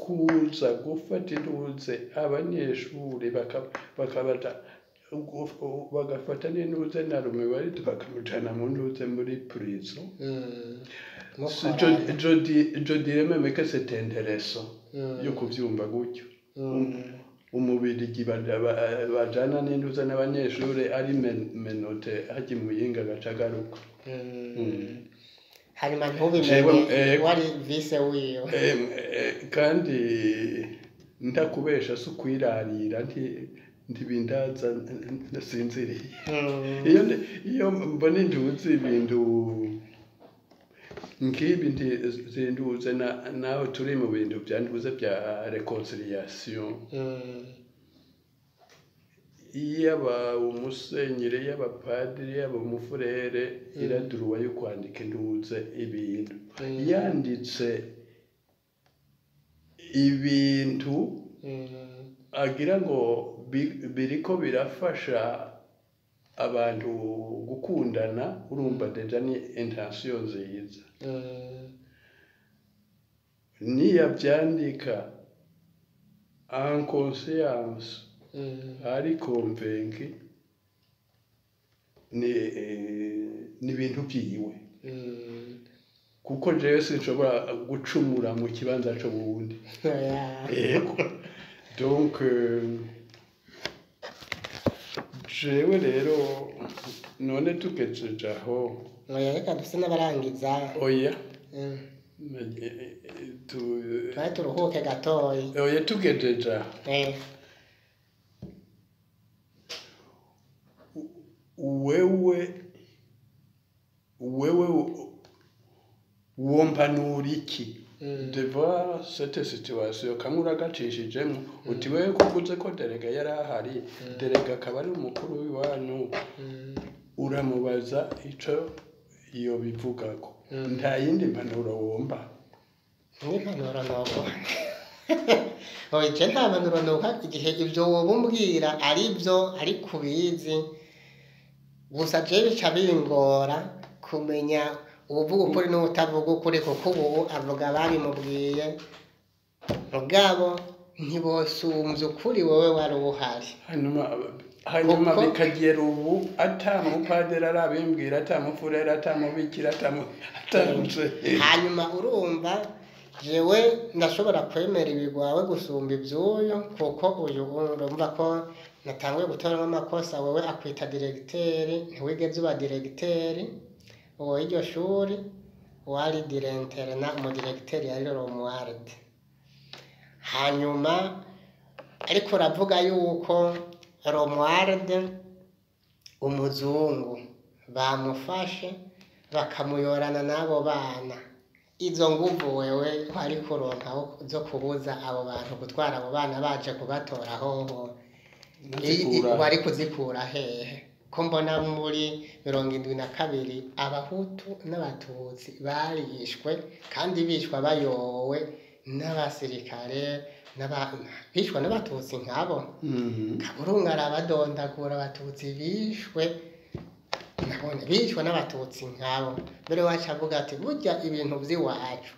kuza gufata intuze abanyeshuri bakabata bagafata n'intuze na Rumiwari bakamujana mu ntuze muri prison. Je dirais même que c'est intéressant yo kuvyumva gutyo. Umubirigi bajana n'intuze n'abanyeshuri ari menotté hajya Muyinga agaca agaruka. Hanyuma ntubimenye wari vice wiwe. Kandi ndakubesha si ukwirarira, ntibindaza ndasinziriye. Iyo mbona intuzi ibintu nk'ibi zinduze naho turi mu bintu byanduze bya réconciliation, yaba umusenyeri, yaba padiri, yaba umufurere, iraduruwa yo kwandika intuze ibintu yanditse ibintu agira ngo biriko birafasha abantu gukundana, urumva déjà ni intention nziza. Niyavyandika en conscience, ari convaincu, ni ibintu vyiwe, kuko jewe sinshobora gucumura mu kibanza c'uwundi. Yego, donc jewe rero none tugejeje aho. Oya, reka duse n'abarangiza. Oya. Twari turuhuke gatoyi. Oya, tugejeje aho. Wewe wompanura iki devant cette situation? Kamwe uragacishijemo uti wewe kuvuze ko délégué yari ahari, délégué akaba ari umukuru w'iwanyu, uramubaza ico iyo bivugako. Nta yindi mpanuro womba? N'impanuro noguha? Oya, je nta mpanuro noguha igihe ibyo woba umbwira ari byo, ari kubizi gusa. Je bica bingora kumenya uwuvuga ukuri n'uwutavuga ukuri, kuko ubu avuga babimubwiye, mugabo ntibosumvya ukuri wowe wari uhari. Hanyuma bikagera ubu ata mupadiri arabimbwira, ata mufurere, ata mubikira, ata musenyeri. Hanyuma urumva jewe ndashobora kwemera ibigwawe gusumba ivy'uyu, kuko uyu urumva ko natanguye gutoramo amakosa. Wewe akwita directeur, ntiwigeze uba directeur uwo iryo shuri, wari directeur na umudirecteur yari Romuald. Hanyuma ariko uravuga yuko Romuald umuzungu bamufashe bakamuyorana n'abo bana, izo nguvu wewe wari kuronka zo kubuza abo bantu gutwara abo bana baje kubatora hoho wari kuzikura hehe? Ko mbona muri 72 abahutu n'abatutsi barishwe, kandi bishwa bayowe n'abasirikare, bishwa n'abatutsi nkabo. Kaburungu arabadondagura, abatutsi bishwe nabone bishwa n'abatutsi nkabo. Mbere wacu avuga ati burya ibintu vy'iwacu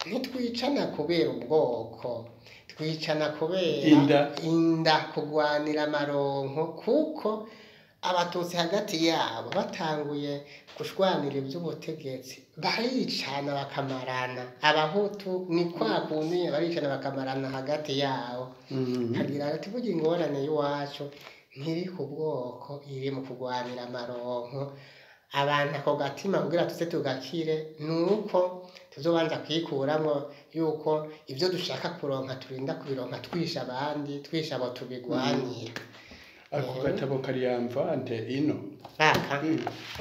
ntitwicana kubera ubwoko, twicana kubera Inda. Inda, kugwanira amaronko, kuko abatutsi hagati yabo batanguye gushwanira ivy'ubutegetsi baricana bakamarana, abahutu ni kwa kundi baricana bakamarana hagati yabo. Kagira ati burya ingorane y'iwacu ntiri ku bwoko, iri mu kugwanira amaronko. Abantu ako gatima kugira tuze tugakire nuko tuzobanza kwikuramwo yuko ivyo dushaka kuronka turinda kubironka twisha abandi, twisha abo tubigwanira. Ako gatabo kari en vente ino? Aka?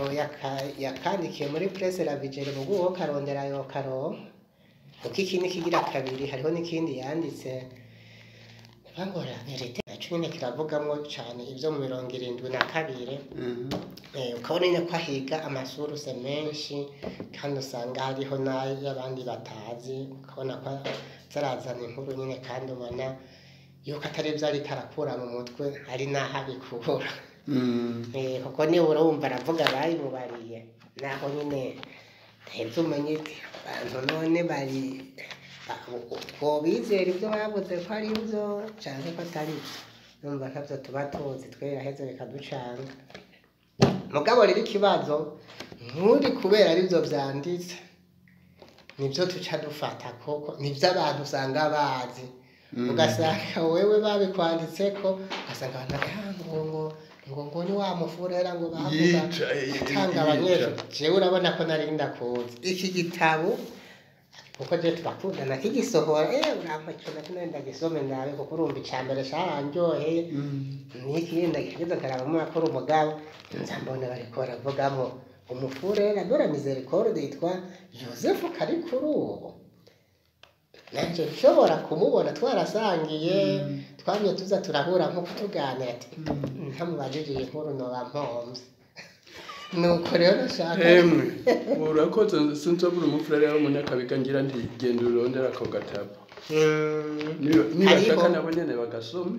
Oya, yakandikiye muri Presse Lavigere, mu guwo karondera yo karonka, kuko iki ni kigira kabiri. Hariho n'ikindi yanditse ngo la vérité, naco nyene kiravugamwo cane ivyo mu 72. Ukabona nyene ko ahiga amasources menshi, kandi usanga hariho n'ay'abandi batazi, ukabona ko zarazana inkuru nyene, kandi ubona yuko atari ivyo ariko arakura mu mutwe, hari n'aho abikura. Kuko nibura wumva aravuga bayimubariye, naho nyine ntiheze umenye iti abantu none bari twobizera ibyo bavuze ko ari byo canke ko atari byo. Numva ntavyo tuba tuzi twera, heze bikaducanga. Mugabo rero ikibazo nturi kubera arivyo vyanditse nivyo tuca dufata, koko nivyo abantu usanga bazi. Ugasanga wewe babikwanditseko, ugasanga abantu ngo Ngo ni wa mufurera ngo bavuga Yica, atanga yica. abanyeshuri. Jewe urabona ko nari ndakunze iki gitabo, kuko je turakundana, kigisohora urampa ico nacyo nari ndagisome nawe, kuko urumva ica mbere carandyoheye, n'ikindi ndagiheza nkarabamo akora umugabo, nza mbona bariko baravugamo umufurera de la Miséricorde yitwa Joseph Karikurubu. Nanje nshobora kumubona, twarasangiye, twamye tuza turahura nko kutuganira, ati ntamubajije iyi nkuru noba mpomvye. Nuko rero nashaka Emwe, urakoze. Sinzobura umufurere w'umunyakabiga, ngira nti genda urondera ako gatabo. Nibashaka Hariho. nabo nyene bagasome.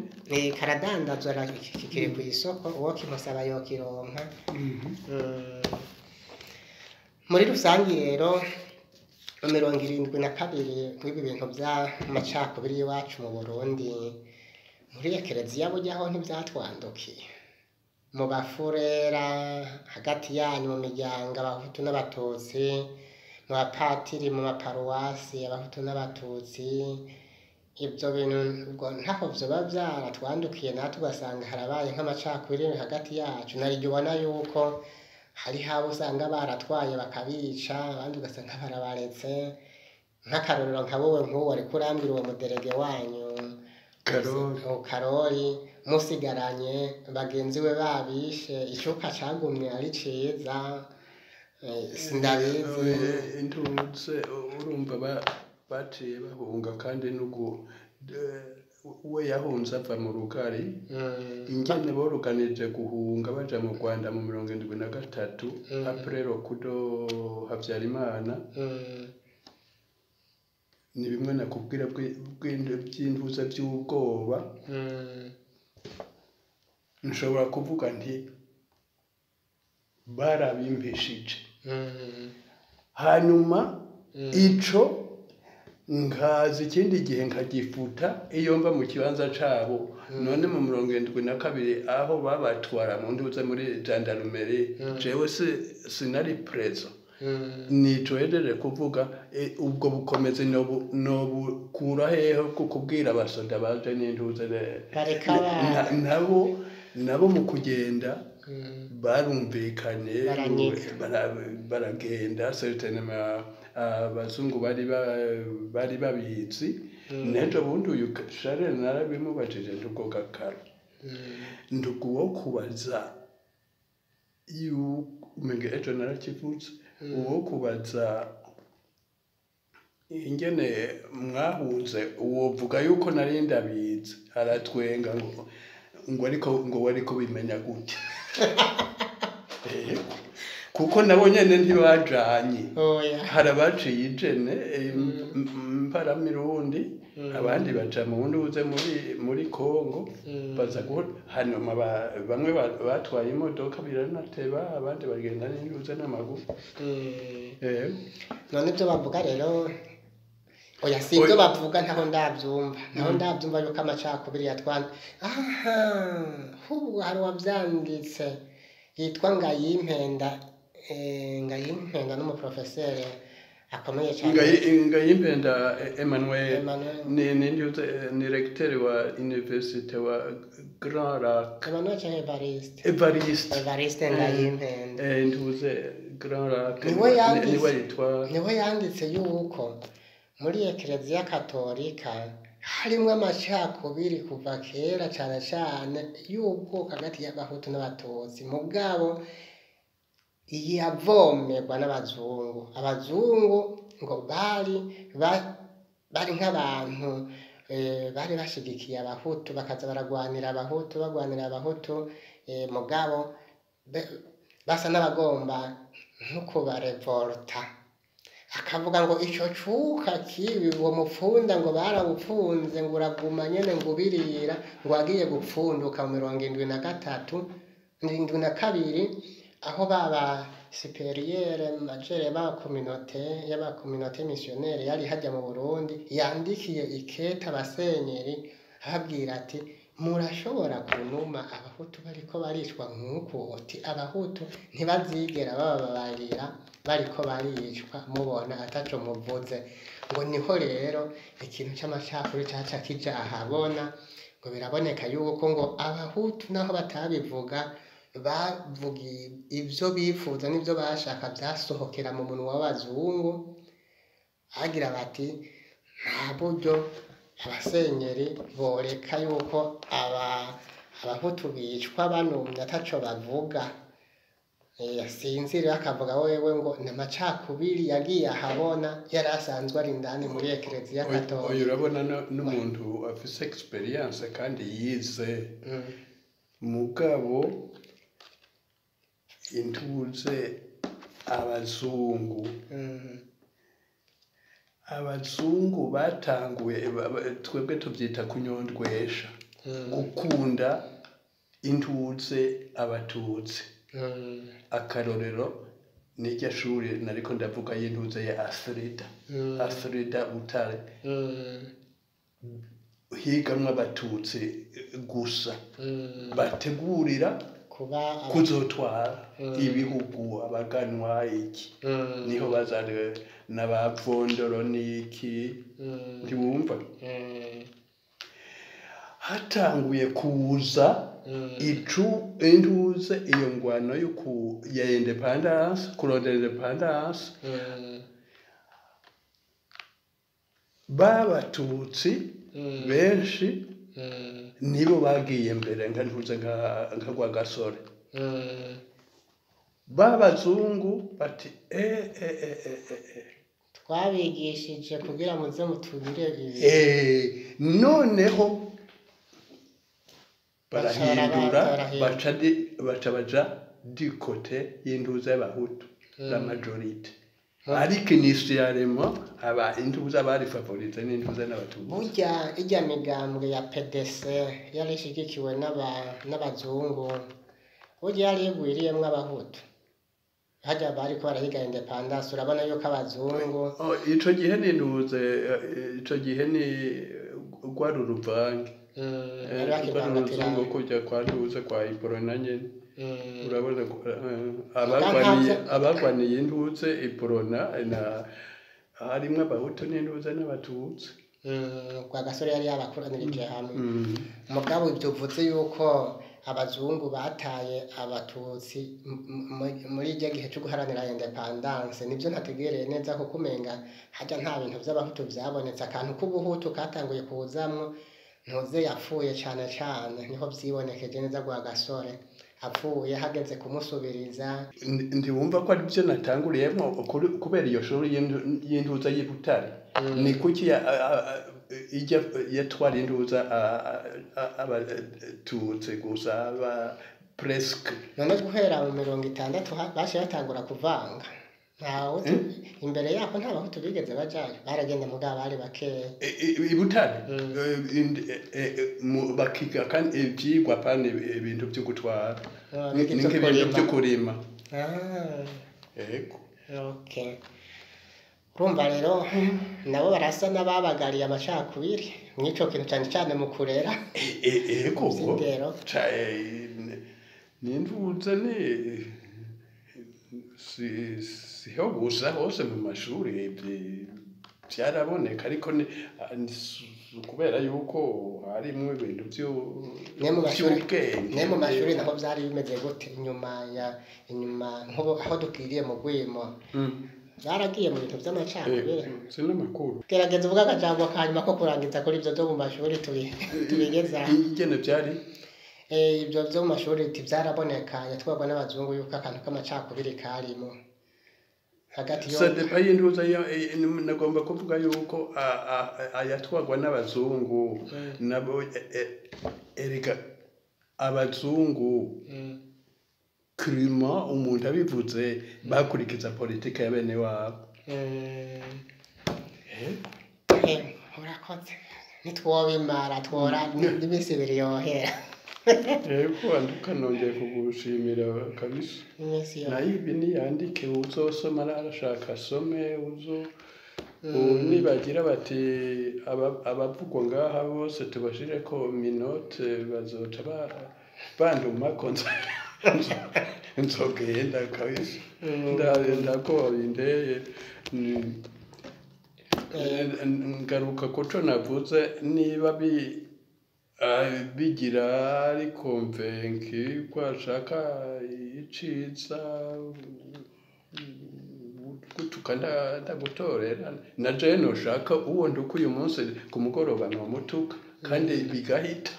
Karadandazwa, kiri ku isoko, uwo kimusaba yokironka. Muri rusange rero, mu 72, w'ibi bintu by'amacakubiri y'iwacu mu Burundi, muri ekereziya buryaho ntibyatwandukiye, mu bafurera hagati yanyu, mu miryango, abahutu n'abatutsi, mu bapatiri, mu maparuwasi, abahutu n'abatutsi, ibyo bintu ubwo ntaho vyoba vyaratwandukiye natwe, ugasanga harabaye nk'amacakubiri hagati yacu? Nariryo ubona yuko hariho abo usanga baratwaye bakabica, abandi ugasanga barabaretse. Nk'akarorero, nka wowe, nk'uwo wariko urambwira, uwo muderege wanyu Karori. Uwo Karori, musigaranye bagenzi we babishe, icuka cagumye ari ciza. Sindabizi. Intuze urumva baciye bahunga, kandi nugu we yahunze ava mu rugari. Ingene boruganije guhunga baja mu Rwanda mu 73, après le coup de Habyarimana, ni bimwe nakubwira by'intuze by'ubwoba. Nshobora kuvuga nti barabimpishije. Hanyuma ico nkaza ikindi gihe nkagifuta iyo mva mu kibanza cabo. None mu 72, aho babatwara mu ntuze muri gendarmerie, jewe sinari présent. Nico hejeje kuvuga, ubwo bukomezi nobukura hehe bwo kubwira abasoda baje n'intuze Bareka abana. Nabo mu kugenda barumvikanye. Baranyika. Baragenda certainement abazungu bari babizi. N'ejo bundi uyu Charles narabimubajije, ndubwo gakaro, ndugu wo kubaza yuko umenga ejo narakivutse, uwo kubaza ingene mwahunze, wovuga yuko nari ndabizi. Aratwenga ngo ariko ngo wariko bimenya gute? Kuko nabo nyene ntibajanye. Oya. Hari abaciye ijene mparamirundi, abandi baca mu nduze muri Kongo, baza hanyuma bamwe batwaye imodoka biranateba, abandi bagenda n'induze n'amaguru. None ibyo bavuga rero, oya, si ibyo Oya. bavuga, ntaho ndabyumva yuko amacakubiri yatwana. Aha ahubwo hari uwabyanditse yitwa Ngayimpenda, Ngayimpenda n'umuprofeseri akomeye cyane. Ngayimpenda Emmanuel. Emmanuel. Ni recteur wa université wa Grand Lac. Emmanuel cyangwa Evariste? Evariste. Evariste Ngayimpenda. Ntuze Grand Lac. Niwe yanditse. Niwe yitwa. Niwe yanditse yuko muri ekereziya katolika harimwo amacakubiri kuva kera, cyane cyane y'ubwoko hagati y'abahutu n'abatutsi, mugabo yavomerwa n'abazungu. Abazungu ngo bari nk'abantu bari bashigikiye abahutu, bakaza baragwanira abahutu, bagwanira abahutu, mugabo basa n'abagomba nko kubarevolta. Akavuga ngo ico cuka kibi, uwo mupfunda ngo barawupfunze, ngo uraguma nyene, ngo ubirira, ngo wagiye gupfunduka mu 73, 72, aho baba supérieur majeur ba communauté, y'aba communauté missionnaire yari hajya mu Burundi, yandikiye ikete abasenyeri ababwira ati: "Murashobora kunuma abahutu bariko baricwa nk'uku?" Uti abahutu ntibazigera bababarira bariko baricwa mubona ataco muvuze. Ngo niho rero ikintu c'amacakubiri caca kija ahabona. Ngo biraboneka yuko ngo abahutu naho batabivuga, bavuga ibyo bifuza n'ibyo bashaka byasohokera mu munwa w'abazungu. Bagira bati nta buryo abasenyeri boreka yuko abahutu bicwa banumye ataco bavuga. Sinzi rero, akavuga wewe ngo ni amacakubiri yagiye ahabona yari asanzwe ari indani muri Ekereziya Oya, Katolika. Urabona n'umuntu afise expérience kandi yize, mugabo intuze abazungu, abazungu batanguye twebwe tubyita kunyondwesha, gukunda intuze abatutsi. Akarorero n'irya shuri nariko ndavuga y'intuze ya Astrida, Astrida Butare, higamwo abatutsi gusa, bategurira kuba kuzotwara ibihugu, abaganwa iki, niho bazana n'abapfondoro n'iki, ntiwumva? Hatanguye kuza icu intuze iyo ngwano yo ku ya indépendance, kurondera indépendance, b'abatutsi benshi nibo bagiye mbere, nka ntuze nka Rwagasore. B'abazungu bati e e e e e e. Twabigishije kugira muze mutubire ibi. Noneho barahindura. Barahindura. Baca baja du côté y'intuza y'abahutu, la majorité, ariko initialement aba intuza bari favorisé n'intuza n'abatutsi. Burya ijya migambwe ya PDC yari ishigikiwe n'abazungu, burya yari igwiriyemwo abahutu harya bariko barahiga indépendance, urabona yuko abazungu Oh, ico gihe nintuze, ico gihe ni rwari uruvange. Bari Rwari bakivangatira. uruzungu kujya kwa ntuze kwa Iprona nyene. Urabona ko abagwaniye intuze Iprona na harimwo abahutu n'intuze n'abatutsi. Rwagasore yari yabakoranirije hamwe. Mugabo ibyo uvuze yuko abazungu bataye abatutsi muri iryo gihe cyo guharanira indépendance, nibyo ntategereye neza, kuko umenga harya nta bintu by'abahutu byabonetse. Akantu k'ubuhutu katanguye kuzamwo ntuze yapfuye cane cane, niho vyibonekeje neza Rwagasore apfuye hageze kumusubiriza. Ntiwumva ko ari byo natanguriyemo kubera iyo shuri y'intuza y'i Butare? Ni kuki ijya yatwara intuza abatutsi gusa, aba presque? None guhera mu 60 baciye batangura kuvanga, nta Bahutu imbere yaho, nta bahutu bigeze bajayo, baragenda mugabo bari bakeya. I Butare bakiga kandi ivyigwa, pani ibintu vyo gutwara. Ah, ni biga ni ivyo nk'ibintu kurima. vyo kurima. Ah. Ego. Okay. Urumva rero nabo barasa n'ababagariye amacakubiri mw'ico kintu, cane cane mu kurera. Ego. Vy'indero. Nintuze ni siho gusa, hose mu mashuri vyaraboneka, ariko ni kubera yuko harimwo ibintu Ne mu mashuri vy'ubwenge. Ne mu mashuri naho vyari bimeze gute inyuma ya inyuma, nk'ubu aho dukiriye mu Rwimo, baragiye mu bintu vy'amacakubiri? Sinamakuru. Gerageza uvuge akajambo ka nyuma ko kurangiza kuri ivyo vyo mu mashuri, tubigeza. Ingene vyari? Ibyo vyo mu mashuri ntivyaraboneka, yatwarwa n'abazungu, yuko akantu k'amacakubiri karimo hagati yo Ça dépend y'intuza nagomba kuvuga yuko ayatwarwa n'abazungu nabo, erega abazungu, crûment umuntu abivuze, bakurikiza politike ya bene wabo. Urakoze, ntitwobimara, twora n'iminsi 2 yohera. Yego, anduka nongeye kugushimira kabisa. Iminsi yose. Nayo ibi niyandike, uzosoma arashaka asome, uzo ubu nibagira bati abavugwa ngaha bose tubashireko menottes, bazoca bandumako, nzogenda kabisa. Ndakoba bindeye. Ngaruka kuco navuze, niba bi Bigira ari convaincu ko ashaka iciza, gutuka ndagutorera na jewe noshaka uwo nduka uyu munsi ku mugoroba nomutuka kandi bigahita,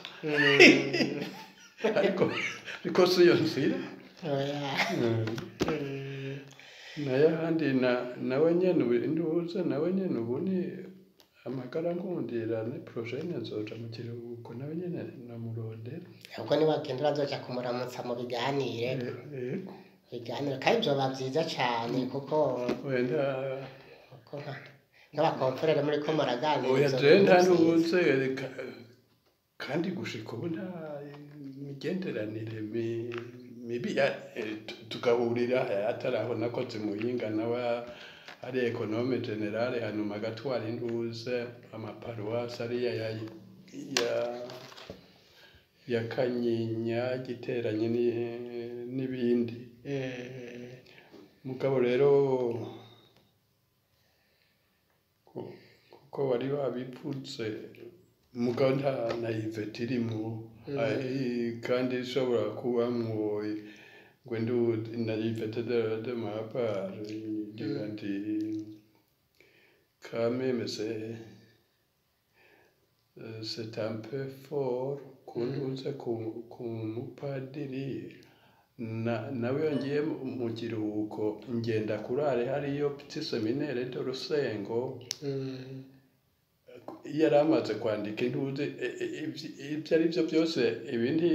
ariko si iyo nzira. Oya. Nayo ahandi nawe nyene ubu nduze nawe nyene ubu ni amagara nkundira ni prochaine nzoja mu kiruhuko, nawe nyene namurondera. Ubwo niwagenda urazoja kumuramutsa mu biganire. Yego. Biganiro kandi vyoba vyiza cane kuko wenda kuko nk'aba confrères muriko muraganira Oya, ivyo je bintu nta vyiza. nubuze kandi gushika ubu nta migenderanire mibi tugahurira atari aho nakoze Muyinga, nawe ari économe général, hanyuma agatwara intuze amaparuwasi ariya ya Kanyinya, Giteranye n'ibindi. Mugabo rero kuko wari wabipfutse, mugabo nta naïveté irimwo. Kandi ishobora kubamwo ngo ndi naïveté de ma part, ngira nti quand même c'est un peu fort kuntuze ku mupadiri nawe iyo ngiye mu kiruhuko ngenda kurare hariyo petit séminaire de Rusengo. Iyo yari amaze kwandika intuze ibyo ari byo byose, ibindi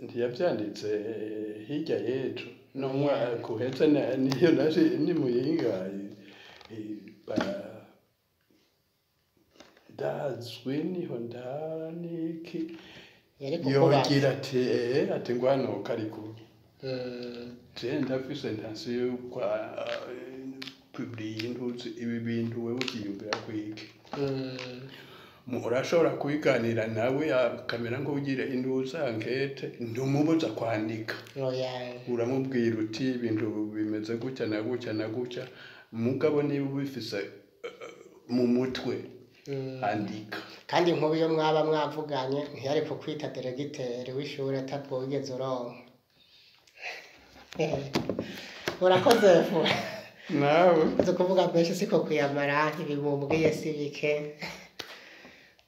ntiyabyanditse hirya y'ejo no mwaka uheze niyo naje ni Muyinga ndazwi niho ndara niki. Yari kukubaza. Yogira ati ati ngwano kari ku je ndafise intention yo kwa publier intuzi ibi bintu, wewe ukiyumvira kwiki? Urashobora kubiganira nawe akamera nk'ugira intuza enquête, ntumubuza kwandika. Oya. Uramubwira uti ibintu bimeze gutya na gutya na gutya, mugabo niba ubifise mu mutwe, andika. Kandi nk'ubu iyo mwaba mwavuganye ntiyari kukwita directeur w'ishure atabwo wigeze uronka. Urakoze fu. Nawe. Uzi kuvuga menshi siko kuyamara, ibimumbwiye si bike,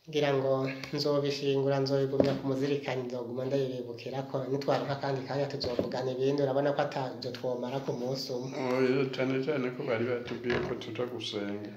ngira ngo nzobishingura, nzobigumya kumuzirikana, nzoguma ndabibibukira ko nitwaronka akandi kanya tuzovugana ibindi. Urabona ko atavyo twomara ku munsi umwe. Oya, cane cane ko bari batubwiye ko tuja gusenga.